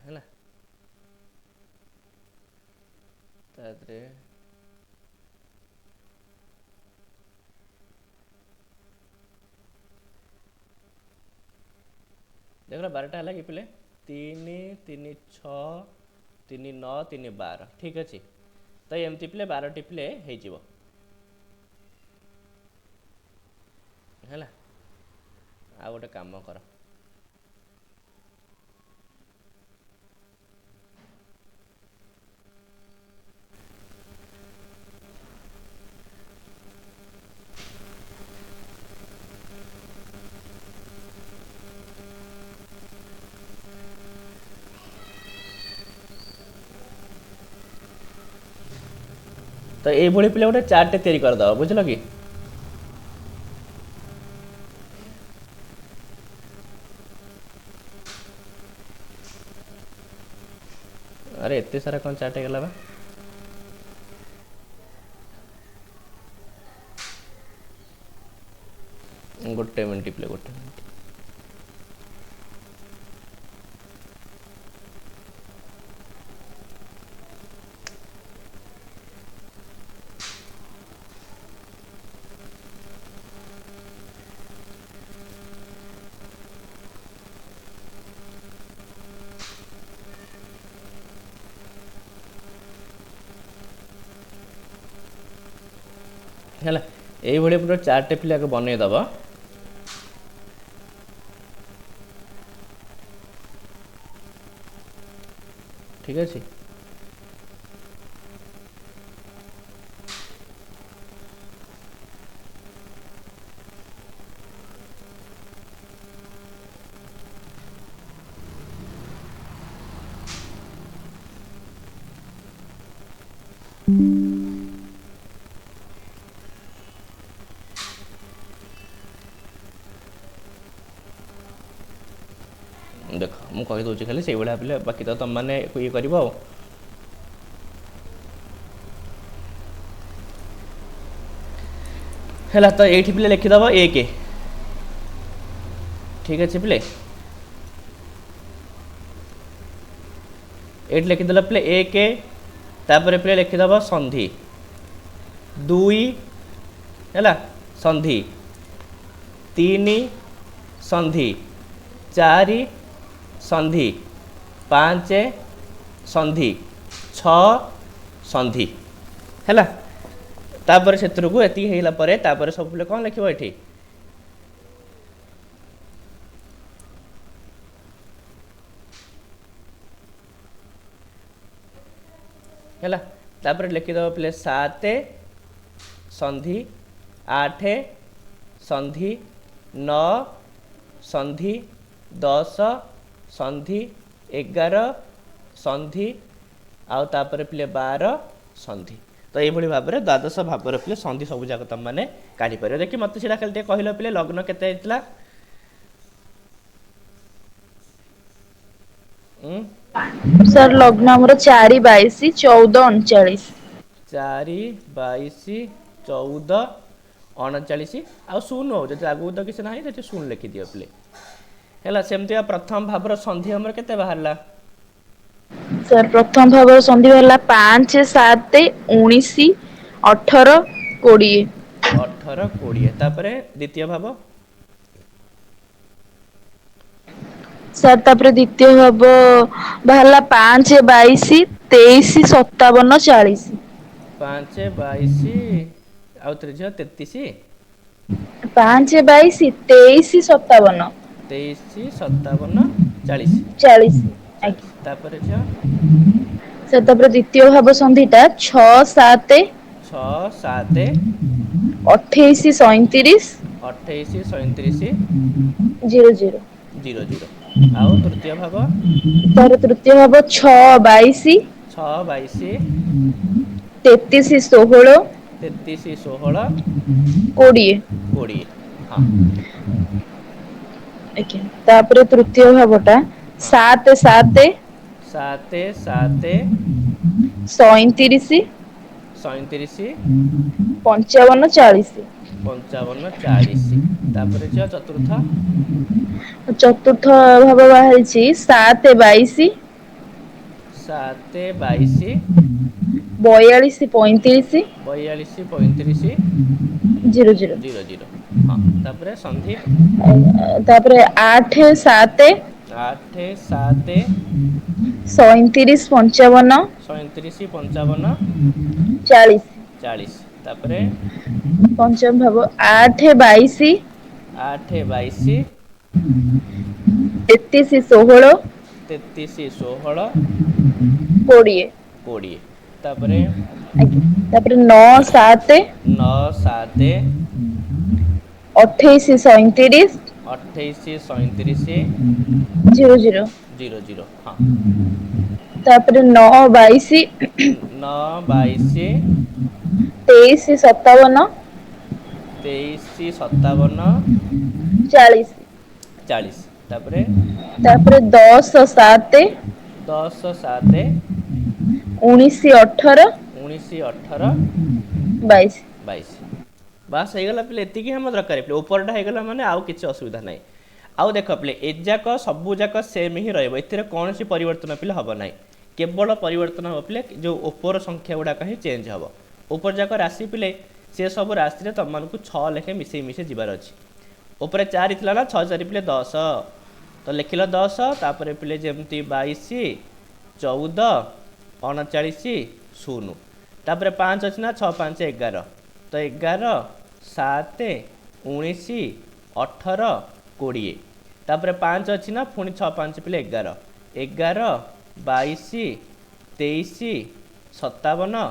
ହେଲା, ତା ଦେହରେ ଦେଖିଲ 12ଟା ହେଲା କି ପିଲେ? 3 3 6 3 9 3 12, ଠିକ୍ ଅଛି। ତ ଏମିତି ପିଲେ 12ଟି ପିଲେ ହେଇଯିବ, ହେଲା। ଆଉ ଗୋଟେ କାମ କର, ତ ଏଇଭଳି ପିଲା ଗୋଟେ ଚାର୍ଟଟେ ତିଆରି କରିଦେବ, ବୁଝିଲ କି? ଆରେ ଏତେ ସାରା କ'ଣ ଚାର୍ଟ ହେଇଗଲା ବା? ଗୋଟେ ମିନିଟ୍ ପିଲା, ଗୋଟେ ମିନିଟ୍। ହେଲା, ଏଇଭଳି ପୁରା ଚାର୍ଟଟେ ପିଲା ଆଗ ବନେଇଦେବ। ଠିକ୍ ଅଛି। ଦେଖ, ମୁଁ କହିଦେଉଛି ଖାଲି ସେଇଭଳିଆ ପିଲେ, ବାକି ତ ତୁମମାନେ ଇଏ କରିବ। ଆଉ ହେଲା ତ ଏଇଠି ପିଲେ ଲେଖିଦେବ 1। ଠିକ୍ ଅଛି ପିଲେ, ଏଇଠି ଲେଖିଦେଲ ପିଲେ 1। ତାପରେ ପିଲେ ଲେଖିଦେବ ସନ୍ଧି 2, ହେଲା ସନ୍ଧି 3, ସନ୍ଧି 4, ସନ୍ଧି 5, ସନ୍ଧି 6, ସନ୍ଧି। ହେଲା, ତାପରେ ସେଥିରକୁ ଏତିକି ହେଇଗଲା ପରେ ତାପରେ ସବୁ ପିଲେ କ'ଣ ଲେଖିବ ଏଠି? ହେଲା, ତାପରେ ଲେଖିଦେବ ପିଲେ 7 ସନ୍ଧି 8 ସନ୍ଧି 9 ସନ୍ଧି 10 ସନ୍ଧି 11 ସନ୍ଧି, ଆଉ ତାପରେ ପିଲେ 12 ସନ୍ଧି। ତ ଏଇଭଳି ଭାବରେ ଦ୍ୱାଦଶ ଭାବରେ ପିଲେ ସନ୍ଧି ସବୁ ଯାକ ତମମାନେ କାଢ଼ିପାରିବ। ଦେଖି ମୋତେ ସେଇଟା ଖାଲି ଟିକେ କହିଲ ପିଲେ, ଲଗ୍ନ କେତେ ହେଇଥିଲା? ସାର୍, ଲଗ୍ନ ଆମର 4 22 14 39। 4 22 14 39 ଆଉ 0। ହଉ, ଯଦି ଆଗକୁ ତ କିଛି ନାହିଁ, ସେଠି 0 ଲେଖିଦିଅ ପିଲେ। ହେଲା, ସେମିତିକା ପ୍ରଥମ ଭାବର ସନ୍ଧି ଆମର କେତେ ବାହାରିଲା? ସାର୍, ପ୍ରଥମ ଭାବର ସନ୍ଧି ବାହାରିଲା 5 7 19 18 20। 18 20। ତାପରେ ଦ୍ୱିତୀୟ ଭାବ? ସାର୍, ତାପରେ ଦ୍ୱିତୀୟ ଭାବ ବାହାରିଲା 5 22 23 57 40। 5 22, ଆଉ ଥରେ ଝିଅ, 33? 5 22 23 57। 23 57 40। 40, ଆଜ୍ଞା। 40। ତାପରେ ଝିଅ? ସାର୍, ତାପରେ ଦ୍ୱିତୀୟ ଭାବ ସନ୍ଧିଟା 6 7 6 7 28 37 28 37 0 0। 0 0। ଆଉ ତୃତୀୟ ଭାବ? ତାର ତୃତୀୟ ଭାବ 6 22 6 22 33 16 33 16 20। 20, ହଁ। ଆଜ୍ଞା, ତାପରେ ତୃତୀୟ ଭାବଟା ହଁ 7 7 7 7 37 37 55 40। 55 40। ତାପରେ ଝିଅ ଚତୁର୍ଥ? ଚତୁର୍ଥ ଭାବ ବାହାରିଛି 7 22 7 22 42 35 42 35 0 0। 0 0, ହଁ। ତାପରେ ସନ୍ଧି? ତାପରେ 8 7 8 7 37 55 37 55 40। 40। ତାପରେ ପଞ୍ଚମ ଭାବ 8 22 8 22 33 16 33 16 20। 20। ତାପରେ? ଆଜ୍ଞା, ତାପରେ 9 7 9 7 28 37 28 37 0 0। 0 0, ହଁ। ତାପରେ 9 22 9 22 23 57 23 57 40। 40। ତାପରେ? ତାପରେ 10 7 10 7 19 18 19 18 22। 22। ବାସ୍, ହେଇଗଲା ପିଲେ। ଏତିକି ଆମ ଦରକାର ପିଲେ। ଉପରଟା ହେଇଗଲା ମାନେ ଆଉ କିଛି ଅସୁବିଧା ନାହିଁ। ଆଉ ଦେଖ ପିଲେ, ଏଯାକ ସବୁ ଯାକ ସେମ୍ ହିଁ ରହିବ, ଏଥିରେ କୌଣସି ପରିବର୍ତ୍ତନ ପିଲେ ହେବ ନାହିଁ। କେବଳ ପରିବର୍ତ୍ତନ ହେବ ପିଲେ ଯେଉଁ ଉପର ସଂଖ୍ୟା ଗୁଡ଼ାକ ହିଁ ଚେଞ୍ଜ ହେବ। ଉପର ଯାକ ରାଶି ପିଲେ, ସେ ସବୁ ରାଶିରେ ତୁମମାନଙ୍କୁ 6 ଲେଖେ ମିଶେଇ ମିଶେଇ ଯିବାର ଅଛି। ଉପରେ 4 ଥିଲା ନା, 6 4 ପିଲେ 10, ତ ଲେଖିଲ 10। ତାପରେ ପିଲେ ଯେମିତି 22 14 39 0। ତାପରେ 5 ଅଛି ନା, 6 5 11, ତ 11 7 19 18 20। ତାପରେ 5 ଅଛି ନା, ପୁଣି 6 5 ପିଲେ 11, 11 22 23 57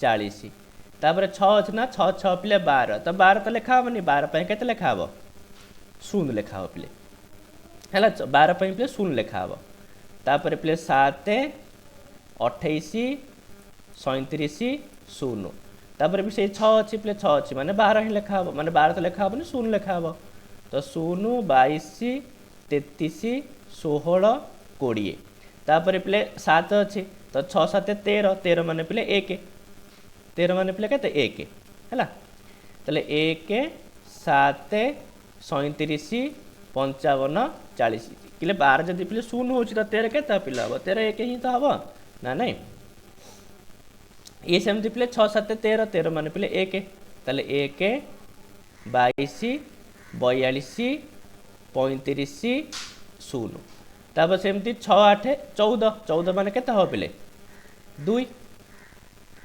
40। ତାପରେ 6 ଅଛି ନା, 6 6 ପିଲେ 12, ତ 12 ତ ଲେଖା ହେବନି। 12 ପାଇଁ କେତେ ଲେଖା ହେବ? 0 ଲେଖା ହେବ ପିଲେ। ହେଲା, 12 ପାଇଁ ପିଲେ 0 ଲେଖା ହେବ। ତାପରେ ପିଲେ 7 28 37 ଶୂନ। ତାପରେ ବି ସେଇ 6 ଅଛି ପିଲେ, 6 ଅଛି ମାନେ 12 ହିଁ ଲେଖା ହେବ, ମାନେ 12 ତ ଲେଖା ହେବନି, 0 ଲେଖା ହେବ। ତ 0, 22, 33, 16, 20। ତାପରେ ପିଲେ 7 ଅଛି, ତ 6 7 13, 13 ମାନେ ପିଲେ 1, 13 ମାନେ ପିଲେ କେତେ? 1 ହେଲା। ତାହେଲେ 1, 7, 37, 55, 40 କିଲେ। 12 ଯଦି ପିଲେ 0 ହେଉଛି ତ 13 କେତେ ପିଲା ହେବ? 13 1 ହିଁ ତ ହେବ ନା ନାଇଁ? ଇଏ ସେମିତି ପିଲେ 6 7 13, 13 ମାନେ ପିଲେ 1। ତାହେଲେ 1, 22, 42, 35, 0। ତାପରେ ସେମିତି 6 8 14, 14 ମାନେ କେତେ ହେବ ପିଲେ? 2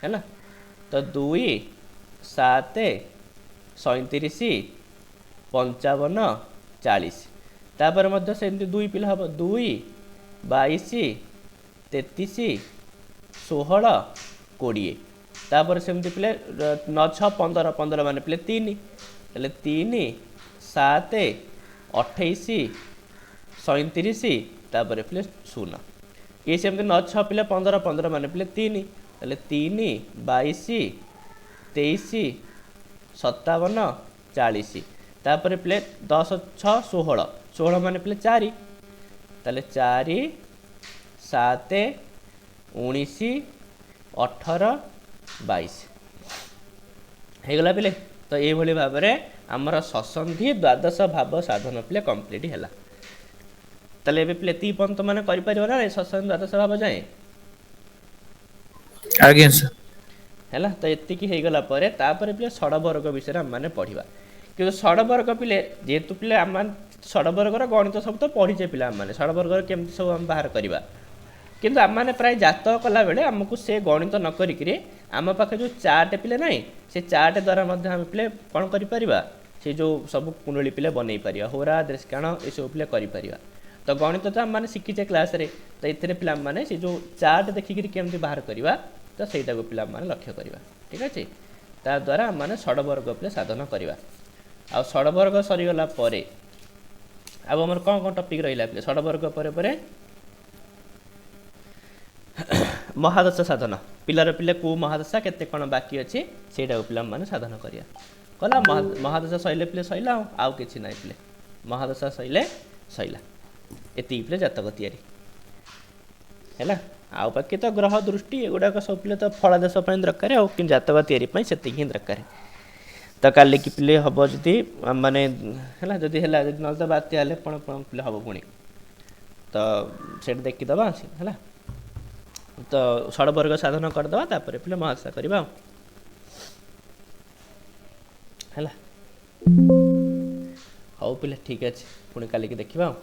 ହେଲା। ତ 2, 7, 37, 55, 40। ତାପରେ ମଧ୍ୟ ସେମିତି 2 ପିଲା ହେବ, 2, 22, 33, 16, 20। ତାପରେ ସେମିତି ପିଲେ 9 6 15, 15 ମାନେ ପିଲେ 3। ତାହେଲେ 3, 7, 28, 37, ତାପରେ ପିଲେ 0। ଇଏ ସେମିତି 9 6 ପିଲେ 15, 15 ମାନେ ପିଲେ 3। ତାହେଲେ 3, 22, 23, 57, 40। ତାପରେ ପିଲେ 10 6 16, 16 ମାନେ ପିଲେ 4। ତାହେଲେ 4, 7, 19, 18, 22 ହେଇଗଲା ପିଲେ। ତ ଏଇଭଳି ଭାବରେ ଆମର ସସନ୍ଧି ଦ୍ୱାଦଶ ଭାବ ସାଧନ ପିଲେ କମ୍ପ୍ଲିଟ୍ ହେଲା। ତାହେଲେ ଏବେ ପିଲେ ଏତିକି ପର୍ଯ୍ୟନ୍ତ ମାନେ କରିପାରିବ ନା ସସନ୍ଧି ଦ୍ୱାଦଶ ଭାବ ଯାଏଁ? ଆଜ୍ଞା ସାର୍। ହେଲା। ତ ଏତିକି ହେଇଗଲା ପରେ ତାପରେ ପିଲେ ଷଡ଼ବର୍ଗ ବିଷୟରେ ଆମେମାନେ ପଢ଼ିବା। କିନ୍ତୁ ଷଡ଼ବର୍ଗ ପିଲେ ଯେହେତୁ ପିଲେ ଆମମାନେ ଷଡ଼ବର୍ଗର ଗଣିତ ସବୁ ତ ପଢ଼ିଛେ ପିଲା, ଆମମାନେ ଷଡ଼ବର୍ଗର କେମିତି ସବୁ ଆମେ ବାହାର କରିବା, କିନ୍ତୁ ଆମମାନେ ପ୍ରାୟ ଜାତକ କଲାବେଳେ ଆମକୁ ସେ ଗଣିତ ନ କରିକିରି ଆମ ପାଖରେ ଯେଉଁ ଚାର୍ଟ ପିଲେ ନାହିଁ, ସେ ଚାର୍ଟ ଦ୍ୱାରା ମଧ୍ୟ ଆମେ ପିଲେ କ'ଣ କରିପାରିବା, ସେ ଯେଉଁ ସବୁ କୁଣ୍ଡଳୀ ପିଲେ ବନେଇ ପାରିବା, ହୋରା ଦ୍ରେଶକାଣ ଏସବୁ ପିଲେ କରିପାରିବା। ତ ଗଣିତ ତ ଆମମାନେ ଶିଖିଛେ କ୍ଲାସ୍ରେ, ତ ଏଥିରେ ପିଲାମାନେ ସେ ଯେଉଁ ଚାର୍ଟ ଦେଖିକିରି କେମିତି ବାହାର କରିବା ତ ସେଇଟାକୁ ପିଲାମାନେ ଲକ୍ଷ୍ୟ କରିବା, ଠିକ୍ ଅଛି। ତା ଦ୍ୱାରା ଆମମାନେ ଷଡ଼ବର୍ଗ ପିଲେ ସାଧନ କରିବା। ଆଉ ଷଡ଼ବର୍ଗ ସରିଗଲା ପରେ ଆଉ ଆମର କ'ଣ କ'ଣ ଟପିକ୍ ରହିଲା ପିଲେ? ଷଡ଼ବର୍ଗ ପରେ ପରେ ମହାଦଶା ସାଧନ, ପିଲାର ପିଲେ କେଉଁ ମହାଦଶା କେତେ କ'ଣ ବାକି ଅଛି ସେଇଟାକୁ ପିଲାମାନେ ସାଧନ କରିବା। କଲା ମହାଦଶା ସରିଲେ ପିଲେ ସରିଲା, ଆଉ କିଛି ନାହିଁ ପିଲେ, ମହାଦଶା ସରିଲେ ସରିଲା, ଏତିକି ପିଲେ ଜାତକ ତିଆରି ହେଲା। ଆଉ ବାକି ତ ଗ୍ରହ ଦୃଷ୍ଟି ଏଗୁଡ଼ାକ ସବୁ ପିଲେ ତ ଫଳାଦେଶ ପାଇଁ ଦରକାର, ଆଉ କିନ୍ତୁ ଜାତକ ତିଆରି ପାଇଁ ସେତିକି ହିଁ ଦରକାର। ତ କାଲିକି ପିଲେ ହେବ ଯଦି ମାନେ ହେଲା, ଯଦି ହେଲା, ଯଦି ନହେଲେ ତ ବାତ୍ୟା ହେଲେ କ'ଣ କ'ଣ ପିଲେ ହେବ ପୁଣି, ତ ସେଇଟା ଦେଖିଦେବା ହେଲା। ତ ଷଡ଼ବର୍ଗ ସାଧନ କରିଦେବା, ତାପରେ ପିଲେ ମହାଦଶା କରିବା ଆଉ ହେଲା। ହଉ ପିଲେ ଠିକ୍ ଅଛି, ପୁଣି କାଲିକି ଦେଖିବା ଆଉ।